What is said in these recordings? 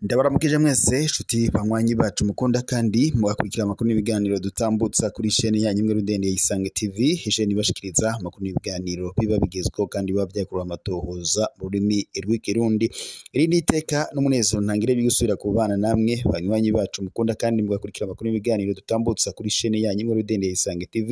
Ndabaramukije mwese nshuti banywanyi bacu mukunda kandi mugakurikira amakuru n'ibiganiro dutambutsa kuri sheni yanyu imwe rudende ya Isange TV, isheni ibashikiriza amakuru n'ibiganiro biba bigezweho kandi biba vyakorewe amatohoza mu rurimi rw'ikirundi. Iri ni iteka n'umunezero ntangire bigusubira kubana namwe banywanyi bacu mukunda kandi mugakurikira amakuru n'ibiganiro dutambutsa kuri sheni yanyu imwe rudende ya Isange TV,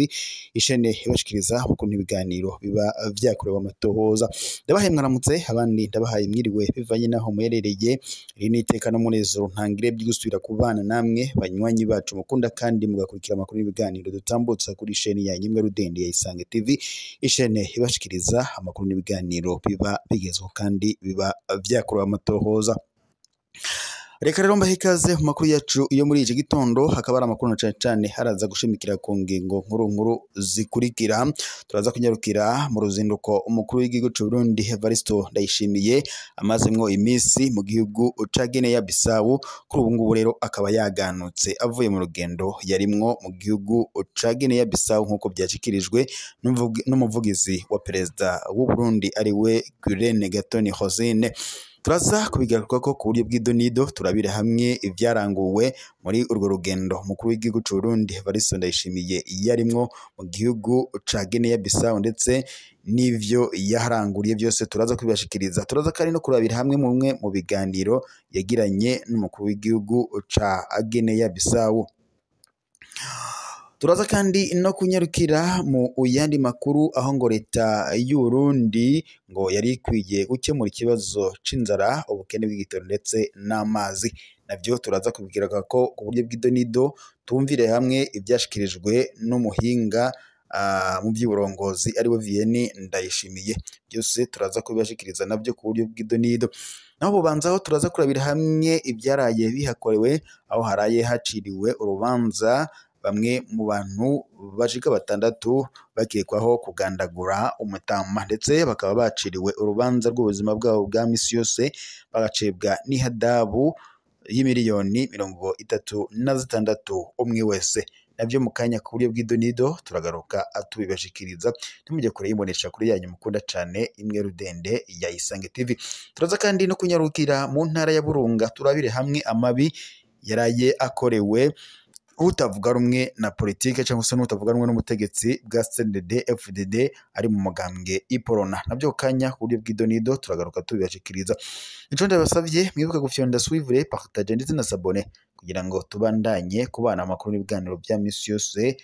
isheni ibashikiriza amakuru n'ibiganiro biba vyakorewe amatohoza. Ndabahaye mwaramutse, abandi ndabahaye mwiriwe bivanye naho muherereye. Iri ni iteka n'umunezero ntangire by'ugusubira kubana namwe banywanyi bacu mukunda kandi mugakurikira amakuru n'ibiganiro dutambutsa kuri sheni yanyu imwe rudende ya Isange TV, ishene ibashikiriza amakuru n'ibiganiro biba bigezweho kandi biba vyakorewe amatohoza. Reka rero mbahe ikaze mu makuru yacu iyo muri iki gitondo, hakaba ari amakuru na cane cane haraza gushimikira ku ngingo nkuru nkuru zikurikira. Turaza kunyarukira mu ruzinduko umukuru w'igihugu c'u Burundi Evaristo Ndayishimiye amazemwo imisi mu gihugu ca Guinea Bissau. Kuri ubu ngubu rero akaba yaganutse avuye mu rugendo yarimwo mu gihugu ca Guinea Bissau, nk'uko vyashikirijwe n'umuvugizi wa perezida w'u Burundi ariwe Guillaume Gatoni Hosine. Turaza kubigarukako ku buryo bw'idonido, turabira hamwe ivyaranguwe muri urwo rugendo umukuru w'igihugu c'u Burundi Evaristo Ndayishimiye yarimwo mu gihugu ca Guinea Bissau, ndetse n'ivyo yaharanguriye byose turaza kubibashikiriza. Turaza kandi no kurabira hamwe mumwe mu biganiro yagiranye n'umukuru w'igihugu ca Guinea Bissau. Turaza kandi no kunyarukira mu yandi makuru aho ngo leta y'u Burundi ngo yari ikwiye gukemura ikibazo c'inzara, ubukene bw'igitoro ndetse n'amazi. Navyo turaza kubigirako ku buryo bw'idonido, tumvire hamwe ivyashikirijwe n'umuhinga mu vy'uburongozi ariwe Vianney Ndayishimiye. Byose turaza kubibashikiriza navyo ku buryo bw'idonido. Naho bubanza aho turaza kurabira hamwe ivyaraye bihakorewe, aho haraye haciriwe urubanza bamwe mu bantu bashika batandatu bakekwaho kugandagura umutama, ndetse bakaba baciriwe urubanza rw'ubuzima bwabo bwa misi yose, bagacibwa n'ihadabu y'imiliyoni 36 umwe wese. Navyo mu kanya ku buryo bw'idonido turagaruka tubibashikiriza. Ntimujye kure y'imbonesha kure yanyu mukunda cane imwe rudende ya Isange TV. Turaza kandi no kunyarukira mu ntara ya Burunga, turabire hamwe amabi yaraye akorewe utavuga rumwe na politike cyangwa se n'utavuga rumwe n'ubutegetsi bwa CNDD FDD ari mu mugambwe Iporona. Navyo kanya ku buryo bw'idonido turagaruka tubibashikiriza. Ico ndabasavye mwibuke gufyonda suivre, partage ndetse na s'abonner kugira ngo tubandanye kubana amakuru n'ibiganiro vya misi yose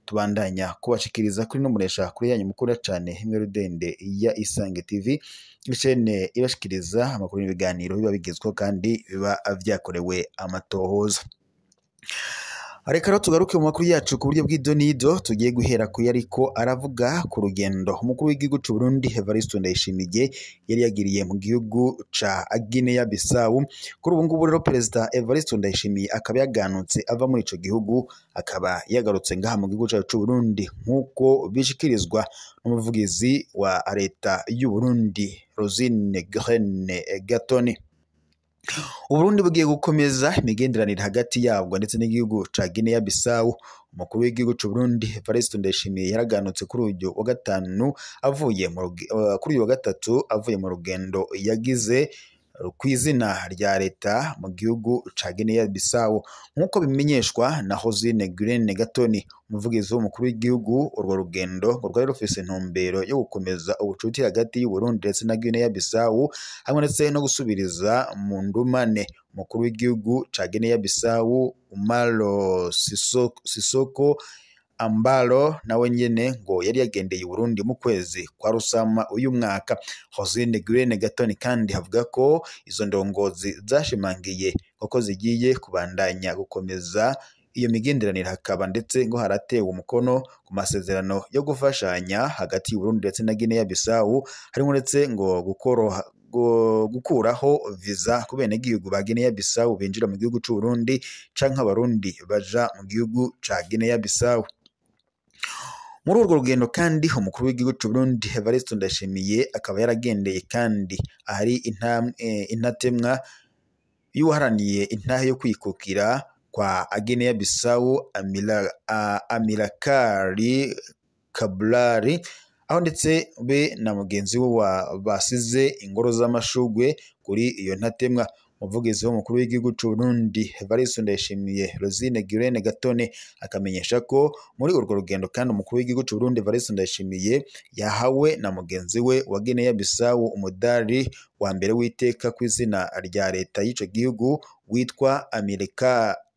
tubandanya kubashikiriza kuri no muresha kuri yanyu mukunda cane imwe rudende ya Isange TV, ishene ibashikiriza amakuru n'ibiganiro biba bigezweho kandi biba vyakorewe amatohoza. Reka rero tugaruke mu makuru yacu ku buryo bw'idonido, tugiye guhera ku yariko aravuga ku rugendo umukuru w'igihugu c'u Burundi Evaristo Ndayishimiye yari yagiriye mu gihugu ca Guinea Bissau. Kuri ubu ngubu rero perezida Evaristo Ndayishimiye akaba yaganutse ava muri ico gihugu, akaba yagarutse ngaha mu gihugu cacu c'u Burundi, nk'uko bishikirizwa n'umuvugizi wa leta y'u Burundi Rosine Grene Gatoni. Uburundi bugiye gukomeza imigenderanire hagati yabwo ndetse n'igihugu ca Guinea Bissau. Umukuru w'igihugu c'u Burundi Evaristo Ndayishimiye yaraganutse kuri uyu wa gatanu avuye mu kuri uyu wa gatatu avuye mu rugendo yagize kw'izina rya leta mu gihugu ca Guinea Bissau, nk'uko bimenyeshwa na Hosine Grene Gatoni, umuvugizi w'umukuru w'igihugu. Urwo rugendo ngo rwari rufise intumbero yo gukomeza ubucuti hagati y'u Burundi ndetse na Guinea Bissau, hamwe ndetse no gusubiriza mu ndumane umukuru w'igihugu ca Guinea Bissau Umaro Sissoco Ambalo, nawe nyene ngo yari yagendeye Burundi mu kwezi kwa Rusama uyu mwaka. Hosine Grene Gatoni kandi avuga ko izo ndongozi zashimangiye koko zigiye kubandanya gukomeza iyo migenderanire, hakaba ndetse ngo haratewe umukono ku masezerano yo gufashanya hagati y'u Burundi ndetse na Guinea Bissau, harimo ndetse ngo gukuraho visa ku benegihugu ba Guinea Bissau binjira mu gihugu c'u Burundi canke abarundi baja mu gihugu ca Guinea Bissau. Muri urwo rugendo kandi umukuru w'igihugu c'u Burundi Evaristo Ndayishimiye akaba yaragendeye kandi ahari intatemwa y'uwaharaniye intahe yo kwikukira kwa Guinea Bissau Amilakari Cabral, aho ndetse be na mugenzi we basize ingoro z'amashugwe kuri iyo ntatemwa. Umuvugizi w'umukuru w'igihugu c'u Burundi Evariste Ndayishimiye Rosine Guilaine Gatone akamenyesha ko muri urwo rugendo kandi umukuru w'igihugu c'u Burundi Evariste Ndayishimiye yahawe na mugenzi we wa Guinea Bissau umudari wa mbere w'iteka ku izina rya leta y'ico gihugu witwa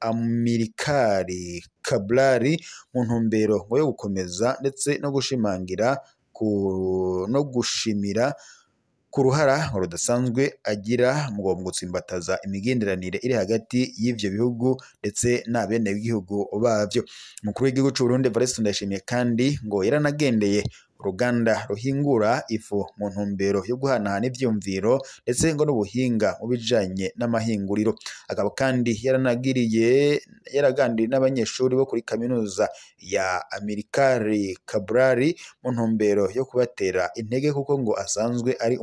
Amilcare Cabral, mu ntumbero ngo yo gukomeza ndetse no gushimangira no gushimira ku ruhara rudasanzwe agira mu gutsimbataza imigenderanire iri hagati y'ivyo bihugu ndetse n'abenegihugu bavyo. Umukuru w'igihugu c'u Burundi Evariste Ndayishimiye kandi ngo yaranagendeye uruganda ruhingura ifu mu ntumbero yo guhanahana ivyumviro ndetse ngo n'ubuhinga mu bijanye n'amahinguriro. Akaba kandi yaraganiriye n'abanyeshuri bo kuri kaminuza ya Amilcare Cabral mu ntumbero yo kubatera intege, kuko ngo asanzwe ari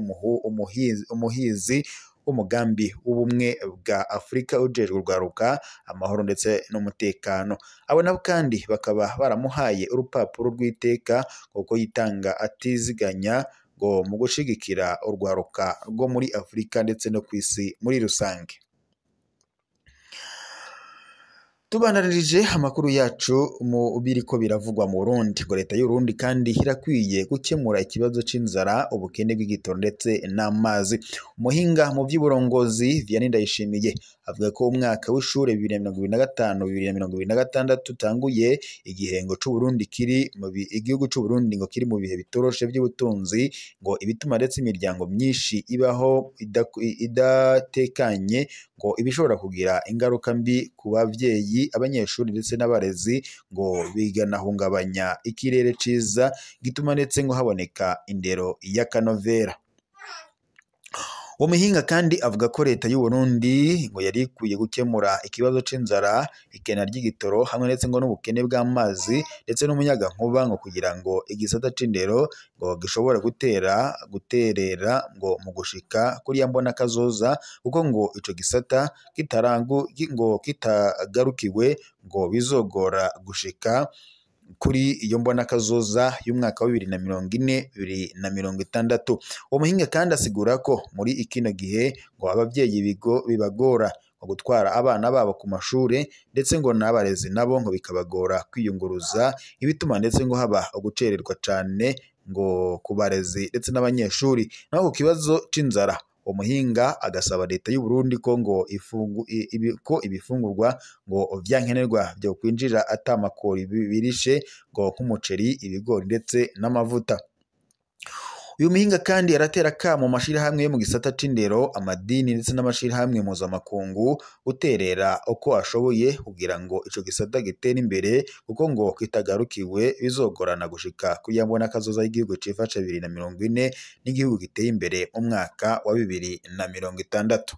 umuhizi w'umugambi w'ubumwe bwa Afurika ujejwe urwaruka, amahoro ndetse n'umutekano. Abo nabo kandi bakaba baramuhaye urupapuro rw'iteka kuko yitanga atiziganya ngo mu gushigikira urwaruka rwo muri Afurika ndetse no kw'isi muri rusange. Tubandanirije amakuru yacu mu biriko biravugwa mu Burundi, ngo leta y'u Burundi kandi irakwiye gukemura ikibazo c'inzara, ubukene bw'igitoro ndetse n'amazi. Umuhinga mu vy'uburongozi Vianney Ndayishimiye avuga ko umwaka w'ishure 2025 2026 utanguye, igihengo c'u Burundi kiri mu igihugu c'u Burundi ngo kiri mu bihe bitoroshe vy'ubutunzi, ngo ibituma ndetse imiryango myinshi ibaho idatekanye, ngo ibishobora kugira ingaruka mbi ku bavyeyi, abanyeshuri ndetse n'abarezi, ngo biganahungabanya ikirere ciza gituma ndetse ngo haboneka indero y'akanovera. Uwo muhinga kandi avuga ko leta y'u Burundi ngo yari ikwiye gukemura ikibazo c'inzara, ikena ry'igitoro hamwe ndetse ngo n'ubukene bw'amazi ndetse n'umuyagankuba, ngo kugira ngo igisata c'indero ngo gishobore guterera ngo mu gushika kuri ya mbona kazoza, kuko ngo ico gisata ngo kitagarukiwe ngo bizogora gushika kuri iyo mbona kazoza y'umwaka wa 2040 2060. Uwo muhinga kandi asigura ko muri ikino gihe ngo abavyeyi bibagora gutwara abana babo ku mashure, ndetse ngo n'abarezi nabo ngo bikabagora kwiyunguruza, ibituma ndetse ngo haba ugucererwa cane ngo ku barezi ndetse n'abanyeshuri. Naho ku kibazo c'inzara, uwo muhinga agasaba leta y'u Burundi ko ngo ko ibifungurwa ngo vyankenerwa vyo kwinjira atamakori birishe, ngo nk'umuceri, ibigori ndetse n'amavuta. Uyu muhinga kandi aratera akamo mashirahamwe yo mu gisata c'indero, amadini ndetse n'amashirahamwe mpuzamakungu guterera uko ashoboye kugira ngo ico gisata gitere imbere, kuko ngo kitagarukiwe bizogorana gushika kuri ya mbona kazoza y'igihugu cifashe 2040 n'igihugu giteye imbere mu mwaka wa 2060.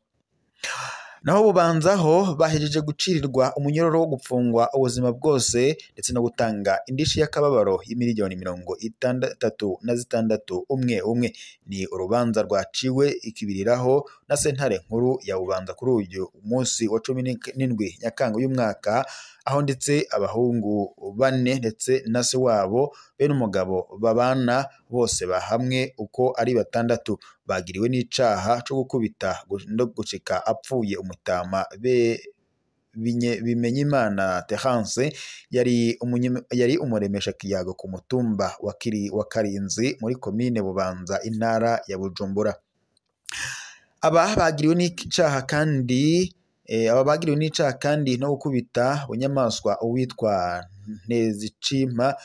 Naho Bubanza ho bahejeje gucirirwa umunyororo wo gupfungwa ubuzima bwose ndetse no gutanga indishi y'akababaro y'imiliyoni 66 umwe umwe. Ni urubanza rwaciwe ikibiriraho na sentare nkuru ya Bubanza kuri uyu munsi wa 17 Nyakanga uyu mwaka, aho ndetse abahungu bane ndetse na se wabo be n'umugabo babana bose bahamwe uko ari batandatu bagiriwe n'icaha co gukubita no gucika apfuye umutama be Bimenyimana Terence yari umuremesha kiyago ku mutumba wa Karinzi muri komine Bubanza intara ya Bujumbura. Aba bagiriwe n'icaha kandi aba bagiriwe n'icaha kandi no gukubita bunyamaswa uwitwa Ntezicimpa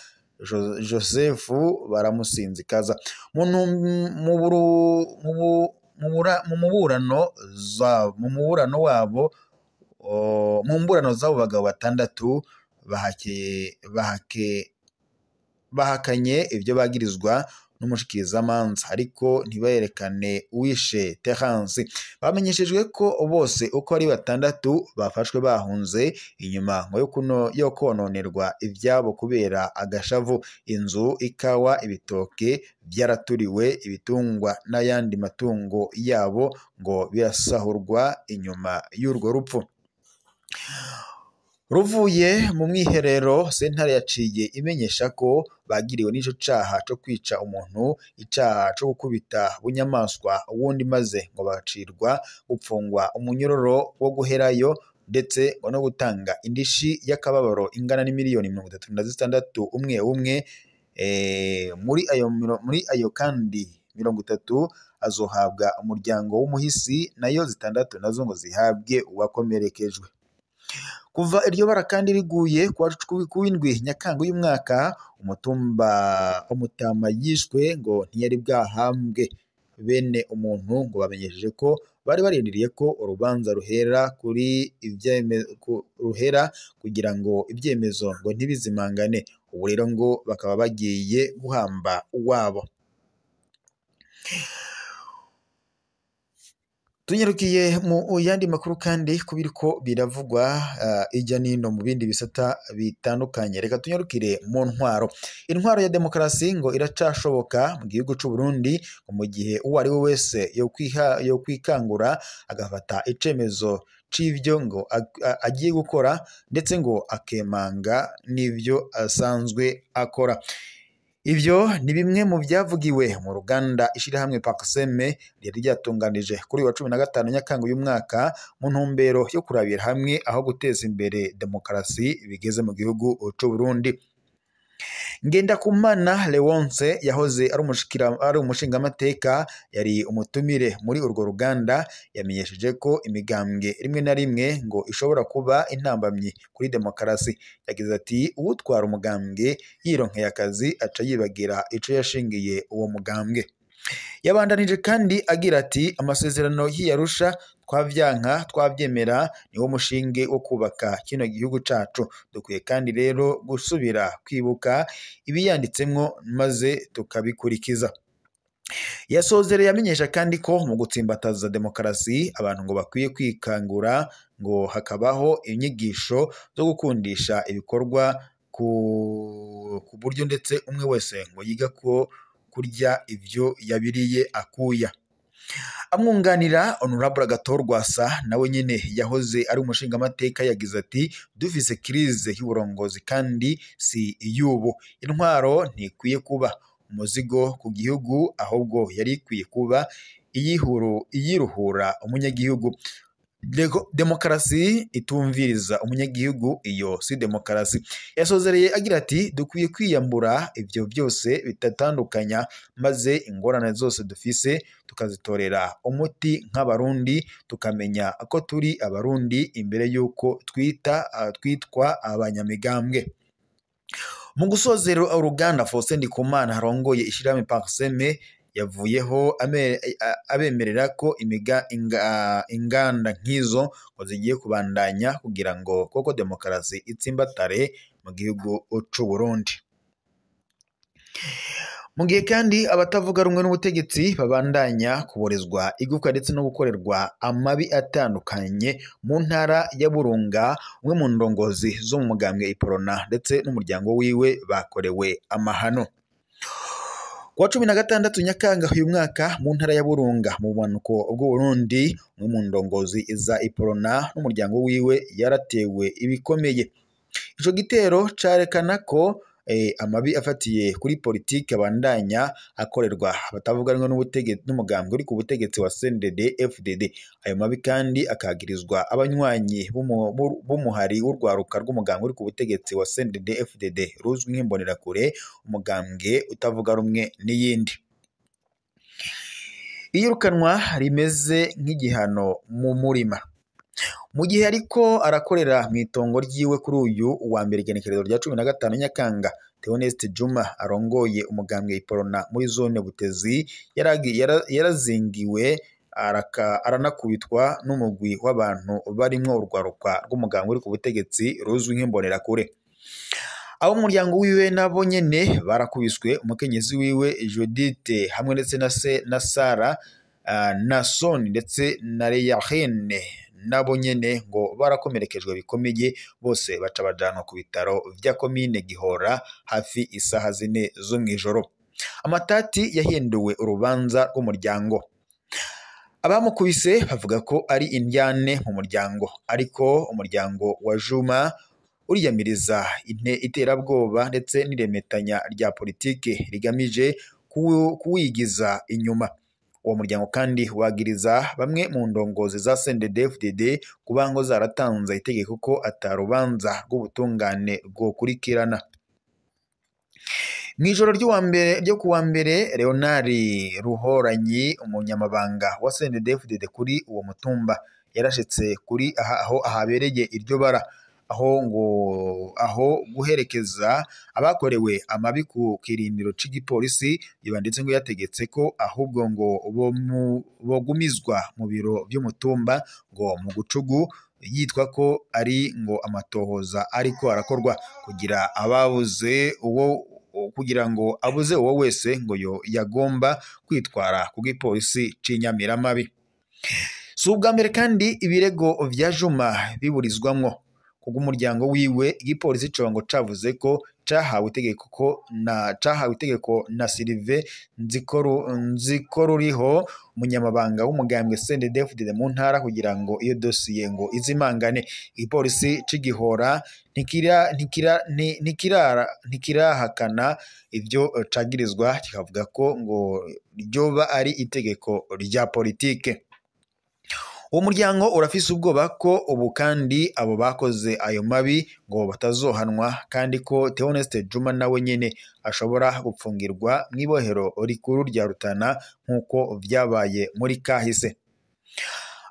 Joseph baramusinzikaza. Mu mburano z'abo bagabo batandatu bahakanye ibyo bagirizwa n'umushikirizamanza, ariko ntibayerekane uwishe Terence. Bamenyeshejwe ko bose uko ari batandatu bafashwe bahunze inyuma ngo yo kononerwa ivyabo kubera agashavu. Inzu, ikawa, ibitoke byaraturiwe, ibitungwa n'ayandi matungo yabo ngo birasahurwa inyuma y'urwo rupfu. Ruvuye mu mwiherero, sentare yaciye imenyesha ko bagiriwe n'ico caha co kwica umuntu, icaha co gukubita bunyamaswa uwundi, maze ngo bacirwa gupfungwa umunyororo wo guherayo, ndetse ngo no gutanga indishi y'akababaro ingana n'imiliyoni 36 umwe umwe. Muri ayo kandi 30 azohabwa umuryango w'umuhisi, nayo 6 nazo ngo zihabwe uwakomerekejwe. Kuva iryo bara kandi riguye kuwa 7 Nyakanga uyu mwaka, umutumba umutama yishwe ngo ntiyari bwahambwe. Bene umuntu ngo bamenyesheje ko bari barindiriye ko urubanza ruhera kuri ruhera kugira ngo ibyemezo ngo ntibizimangane. Ubu rero ngo bakaba bagiye guhamba uwabo. Tunyarukiye mu yandi makuru kandi kubiriko biravugwa ijya nino mu bindi bisata bitandukanye. Reka tunyarukire mu ntwaro. Intwaro ya demokarasi ngo iracashoboka mu gihugu c'u Burundi, mu gihe uwo ari we wese yo kwikangura agafata icemezo c'ivyo ngo agiye gukora, ndetse ngo akemanga n'ivyo asanzwe akora. Ivyo ni bimwe mu byavugiwe mu ruganda ishirahamwe Parseme ryari ryatunganije kuri wa 15 Nyakanga uyu mwaka, mu ntumbero yo kurabira hamwe aho guteza imbere demokarasi bigeze mu gihugu c'u Burundi. Ngendakumana Leonce yahoze ari umushingamateka, yari umutumire muri urwo ruganda, yamenyesheje ko imigambwe rimwe na rimwe ngo ishobora kuba intambamyi kuri demokarasi. Yagize ati: uwutwara umugambwe yironkeye akazi aca yibagira ico yashingiye uwo mugambwe. Yabandanije kandi agira ati: amasezerano y'Arusha twavyanka twavyemera niwo mushinge wo kubaka kino gihugu cacu. Dukwiye kandi rero gusubira kwibuka ibiyanditsemwo maze tukabikurikiza. Yasozereye amenyesha kandi ko mu gutsimbataza demokarasi abantu ngo bakwiye kwikangura, ngo hakabaho inyigisho zo gukundisha ibikorwa ku buryo ndetse umwe wese ngo yiga ko kurya ivyo yabiriye akuya. Amwunganira Honorable Agathon-Rwasa nawe nyene yahoze ari umushingamateka yagize ati: dufise crise y'uburongozi kandi si iy'ubu. Intwaro ntikwiye kuba umuzigo ku gihugu, ahubwo yari ikwiye kuba iyiruhura umunyagihugu. Demokarasi itumviriza umunyagihugu iyo si demokarasi. Yasozereye agira ati: dukwiye kwiyambura ivyo byose bitatandukanya, maze ingorane zose dufise tukazitorera umuti nk'abarundi, tukamenya ko turi abarundi imbere y'uko twitwa abanyamigambwe. Mu gusozera uruganda, Faustin Ndikumana arongoye ishirahamwe Parseme yavuyeho abemerera ko inganda nk'izo ngo zigiye kubandanya kugira ngo koko demokarasi itsimbatare mu gihugu c'u Burundi. Mu gihe kandi abatavuga rumwe n'ubutegetsi babandanya kuborezwa igufwa ndetse no gukorerwa amabi atandukanye mu ntara ya Burunga, umwe mu ndongozi zo mu mugambwe Iprona ndetse n'umuryango wiwe bakorewe amahano. Kuwa 16 Nyakanga uyu mwaka mu ntara ya Burunga mu bumanuko bw'Uburundi, umwe mu ndongozi za Iprona n'umuryango wiwe yaratewe ibikomeye. Ico gitero carekana ko amabi afatiye kuri politike abandanya akorerwa abatavuga rumwe n'ubutegetsi n'umugambwe uri ku butegetsi wa CNDD FDD. Ayo mabi kandi akagirizwa abanywanyi b'umuhari w'urwaruka rw'umugambwe uri ku butegetsi wa CNDD FDD ruzwi nk'imbonerakure, umugambwe utavuga rumwe n'iyindi. Iyirukanwa rimeze nk'igihano mu murima. Mu gihe ariko arakorera mu itongo ryiwe kuri uyu wa mbere igenekerezo rya 15 Nyakanga, Theoneste Juma arongoye umugambwe Iprona muri zone Butezi yarazingiwe aranakubitwa n'umugwi w'abantu barimwo urwaruka rw'umugambwe uri ku butegetsi ruzwi nk'imbonerakure. Abo muryango wiwe nabo nyene barakubiswe, umukenyezi wiwe Judith hamwe ndetse na se na Sara na Soni ndetse na Leyahene nabo nyene ngo barakomerekejwe bikomeye, bose baca bajanwa ku bitaro vya komine Gihora hafi isaha 4 zo mw'ijoro. Amatati yahinduwe urubanza rw'umuryango. Abamukubise bavuga ko ari indyane mu muryango, ariko umuryango wa Juma uriyamiriza iterabwoba ndetse n'iremetanya rya politike rigamije kuwigiza inyuma. Uwo muryango kandi wagiriza bamwe mu ndongozi za CNDD-FDD kuba ngo zaratanze itegeko ko atarubanza rw'ubutungane rwokurikirana. Mw'ijoro ryo kuwa mbere, Leonard Ruhoranyi, umunyamabanga wa CNDD-FDD kuri uwo mutumba, yarashitse kuri aho ahabereye iryo bara, aho ngo aho guherekeza abakorewe amabi ku kirindiro c'igipolisi, ndetse ngo yategetse ko ahubwo ngo bogumizwa mu biro vy'umutumba ngo mu gucugu, yitwa ko ari ngo amatohoza ariko arakorwa kugira ababuze uwo kugira ngo abuze uwo wese ngo yo yagomba kwitwara ku gipolisi c'inyamiramabi. Si ubwa mbere kandi ibirego vya Juma biburizwamwo kubw'umuryango wiwe. Igipolisi co ngo cavuze ko cahawe itegeko na Sylvain Nzikoruriho, umunyamabanga w'umugambwe CNDD-FDD mu ntara, kugira ngo iyo dosiye ngo izimangane. Igipolisi c'igihora ntikirahakana ivyo cagirizwa, kikavuga ko ngo ryoba ari itegeko rya politike. Uwo muryango urafise ubwoba ko ubu kandi abo bakoze ayo mabi ngo batazohanwa, kandi ko Theoneste Juma nawe nyene ashobora gupfungirwa mw'ibohero rikuru rya Rutana nk'uko vyabaye muri kahise.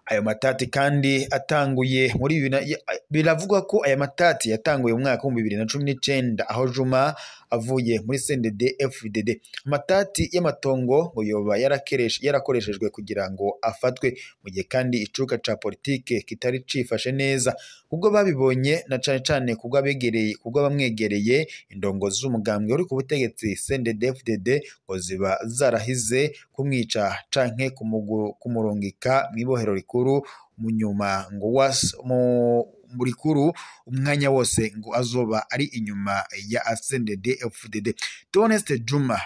Ayo matati kandi atanguye muri biravugwa ko aya matati yatanguye mu mwaka wa 2019 aho Juma avuye muri CNDD-FDD. Amatati y'amatongo ngo yoba yarakoreshejwe kugira ngo afatwe, mu gihe kandi icuka ca politike kitari cifashe neza. Ubwo babibonye na cane cane kubwo abegereye kubwo bamwegereye indongozi z'umugambwe uri ku butegetsi CNDD-FDD ngo ziba zarahize kumwica canke kumurungika mw'ibohero rikuru mu nyuma ngo rikuru umwanya wose ngo azoba ari inyuma ya CNDD-FDD. Theoneste Juma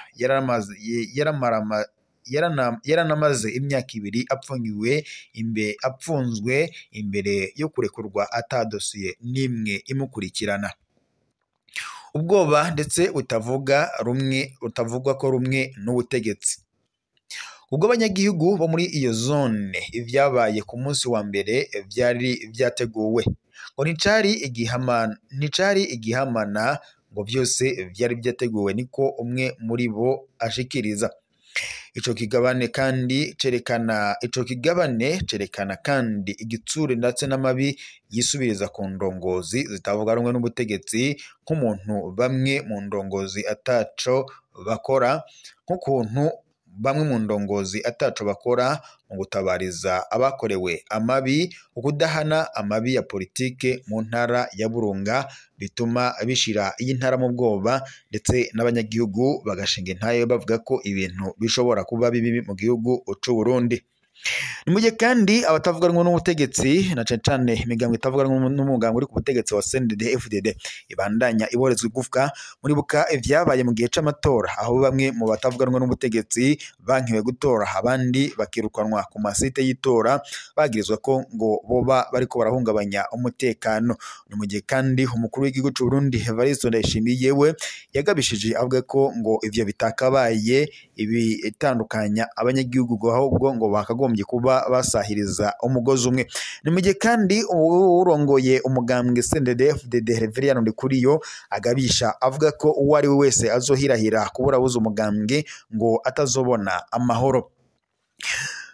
yaranamaze imyaka 2 apfunzwe imbere yo kurekurwa ata dosiye n'imwe imukurikirana. Ubwoba ndetse utavugwa ko rumwe n'ubutegetsi. Ubwo abanyagihugu bo muri iyo zone ivyabaye ku munsi wa mbere vyari vyateguwe, ngo nticari igihamana, ngo vyose vyari vyateguwe, niko umwe muri bo ashikiriza. Ico kigabane kandi cerekana kandi igitsure ndetse n'amabi yisubiriza ku ndongozi zitavuga rumwe n'ubutegetsi, nk'umuntu bamwe mu ndongozi ataco bakora, nk'ukuntu bamwe mu ndongozi ataco bakora mu gutabariza abakorewe amabi, ukudahana amabi ya politike mu ntara ya Burunga bituma bishira iyi ntara mu bwoba, ndetse n'abanyagihugu bagashinga intaye bavuga ko ibintu bishobora kuba bibi mu gihugu c'u Burundi. Ni mu gihe kandi abatavuga rumwe n'ubutegetsi na cane cane imigambwe itavuga rumwe n'umugambwe uri ku butegetsi wa CNDD-FDD ibandanya iborezwa igufwa. Muribuka ivyabaye mu gihe c'amatora, aho bamwe mu batavuga rumwe n'ubutegetsi bankiwe gutora, abandi bakirukanwa ku masite y'itora bagirizwa ko ngo boba bariko barahungabanya umutekano. Ni mu gihe kandi umukuru w'igihugu c'u Burundi Evariste Ndayishimiye we yagabishije avuga ko ngo ivyo bitakabaye ibitandukanya abanyagihugu, ahubwo ngo bakagombye kuba basahiriza umugozi umwe. Ni mu gihe kandi urongoye umugambwe CNDD-FDD Reverien Ndikuriyo agabisha avuga ko uwo ari we wese azohirahira kuburabuza umugambwe ngo atazobona amahoro.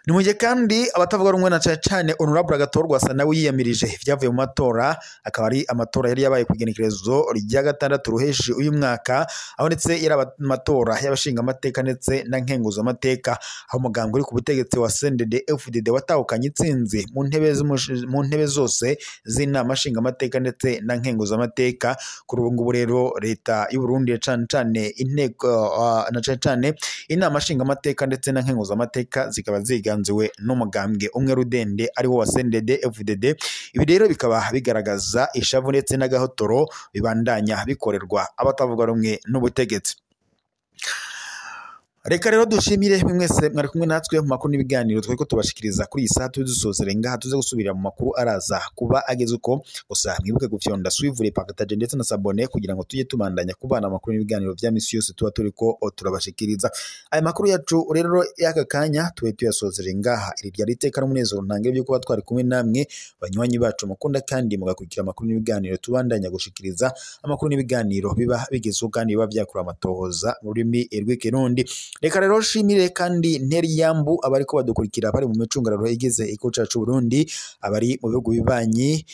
Ni mu gihe kandi abatavuga rumwe na cane cane Honorable Agathon Rwasa nawe yiyamirije ivyavuye mu matora, akaba ari amatora yari yabaye ku igenekerezo rya 6 Ruheshi uyu mwaka, aho ndetse yari amatora y'abashinga amateka ndetse na nkenguza amateka, aho umugambwe uri ku butegetsi wa CNDD-FDD watahukanye intsinzi mu ntebe zose z'inama nshinga amateka ndetse na nkenguza amateka. Kuri ubu ngubu rero leta y'u Burundi cane cane inteko na cane cane inama nshinga amateka ndetse na nkenguza amateka zikaba ziga n'umugambwe umwe rudende ari wo wa CNDD-FDD. Ibi rero bikaba bigaragaza ishavu ndetse n'agahotoro bibandanya bikorerwa abatavuga rumwe n'ubutegetsi. Reka rero dushimire mwese mwari kumwe natwe mu makuru n'ibiganiro twariko tubashikiriza kuri iyi saha. Tuzisozere ngaha, tuze gusubira mu makuru araza kuba ageze uko. Gusa mwibuke gufyonda suivre, partage ndetse na s'abonner kugira ngo tujye tubandanya kubana amakuru n'ibiganiro vya misi yose tuba turiko turabashikiriza. Aya makuru yacu rero y'aka kanya tube tuyasozere ngaha. Iri ryari iteka n'umunezero ntange byo kuba twari kumwe namwe banywanyi bacu mukunda kandi mugakurikira amakuru n'ibiganiro tubandanya gushikiriza, amakuru n'ibiganiro biba bigezweho kandi biba byakura amatohoza mu rurimi rw'Ikirundi. Reka rero shimire kandi nteri yambu abariko badukurikira bari mu micungararo igeze iko cacu Burundi, abari mu bihugu bibanyi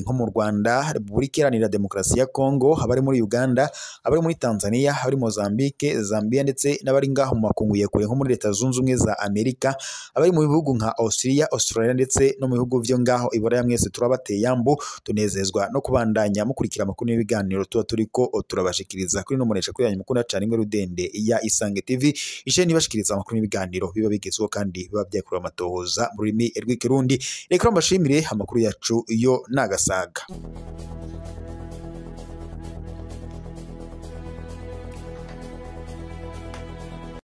nko mu Rwanda, Repubulika Iharanira Demokarasi ya Kongo, abari muri Uganda, abari muri Tanzania, abari Mozambique, Zambia ndetse n'abari ngaho mu makungu ya kure nko muri Leta Zunze Ubumwe za Amerika, abari mu bihugu nka Australia, Australia ndetse no mu bihugu vyo ngaho Iburaya. Mwese turabateye yambu, tunezezwa no kubandanya mukurikira amakuru n'ibiganiro tuba turiko turabashikiriza kuri no muresha kuri yanyu mukunda cane ingwe rudende ya Isange TV, isheni ibashikiriza amakuru n'ibiganiro biba bigezweho kandi biba byakorewe amatohoza mu rurimi rw'Ikirundi. Reka mbashimire, amakuru yacu yo nagasaga.